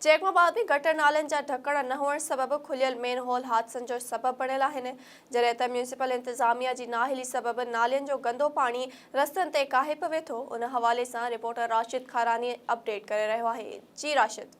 Jacob آباد ۾ gutter نالن جا ڍڪڻ نه هئڻ سبب کليل مين هول حادثن جو سبب بڻيل آهن، جڏهن ته ميونسپل انتظاميا جي نااهلي سبب نالين جو گندو پاڻي رستن تي ڪاهي پوي ٿو، ان حوالي سان رپورٽر راشد کاراني اپڊيٽ ڪري رهيو آهي، جي راشد.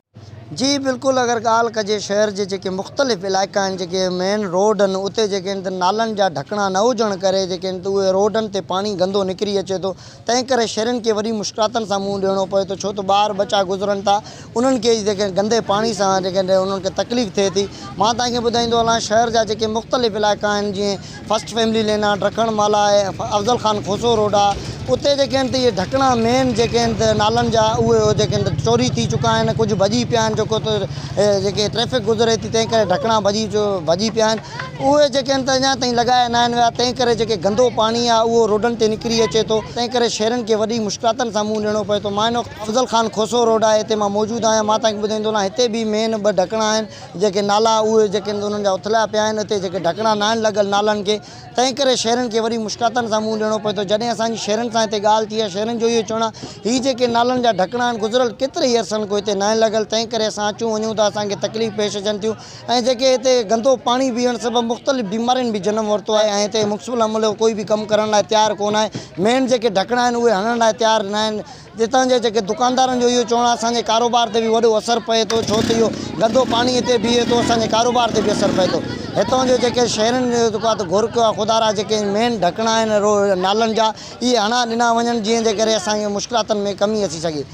جي بلڪل اگر ڳالهه ڪجي شهر جي جيڪي مختلف علائقا آهن جيڪي مين روڊ آهن اتي جيڪي آهن ته نالن جا ڍڪڻا نه هجڻ ڪري جيڪي آهن ته اهي روڊن تي پاڻي گندو نڪري اچي ٿو تنهن ڪري شهرين کي وڏي مشڪلاتن سان منهن ڏيڻو پوي ٿو ڇو ته ٻار ٻچا گذرن ٿا انهن کي جيڪي گندي پاڻي سان جيڪي انهن کي تڪليف ٿئي ٿي مان توهان کي ٻڌائيندو هلان شهر جا جيڪي مختلف علائقا آهن جيئن فرسٽ فيملي لين آ ڊکڻ مالا آهي افضل خان کوسو روڊ آ اتي جيڪي آهن ته اهي ڍڪڻا مين جيڪي آهن ته نالن جا اهي جيڪي آهن ته چوري ٿي چڪا آهن ڪجهه ڀڄي پيا آهن جيڪو ته جيڪي ٽريفڪ گذري ٿي تنهن ڪري ڍڪڻا ڀڄي ڀڄي پيا آهن اهي جيڪي آهن ته اڃا تائين لڳايا نه آهن ويا تنهن ڪري جيڪي گندو پاڻي آ اهو روڊن تي نڪري اچي ٿو تنهن ڪري شهرين کي وڏي مشڪلاتن سان منهن ڏيڻو پئي ٿو مان هن وقت افضل خان کوسو روڊ آهي هتي مان موجود آهيان مان توهان کي ٻڌائيندو هلان هتي به مين ٻه ڍڪڻا آهن جيڪي نالا اهي جيڪي انهن جا اٿليا پيا آهن اتي جيڪي ڍڪڻا ناهن لڳل نالن کي تنهن ڪري شهرين کي وڏي مشڪلاتن سان منهن ڏيڻو پئي ٿو جڏهن اسان جي شهرين سان هتي ڳالهه ٿي آهي شهرين جو اهو چوڻ آهي هي جيڪي نالن جا ڍڪڻا آهن گذريل ڪيتري ئي عرصن کان هتي ناهن لڳل تنهن ڪري اسان اچون وڃون ته اسان کي تڪليف پيش اچن ٿيون ۽ جيڪي هتي گندو پاڻي بيهڻ سبب مختلف بيمارين به جنم ورتو آهي ۽ هتي مونسپل عملو ڪوئي به ڪم ڪرڻ لاء تيار ڪونه آهي مين جيڪي ڍڪڻا آهن اهي هڻڻ لاء تيار ناهن جتان جي جيڪي دڪاندارن جو اهو چوڻ آهي اسان جي ڪاروبار تي به وڏو اثر پئي ٿو ڇو ته اهو گندو پاڻي هتي بيهي ٿو اسان جي ڪاروبار تي به اثر پئي ٿو هتان جو جيڪي شهرين جو جيڪو آهي گهر ڪيو آهي خدارا جيڪي مين ڍڪڻا آهن رو نالن جا اهي هڻا ڏنا وڃن جنهن جي ڪري اسان کي مشڪلاتن ۾ ڪمي اچي سگهي.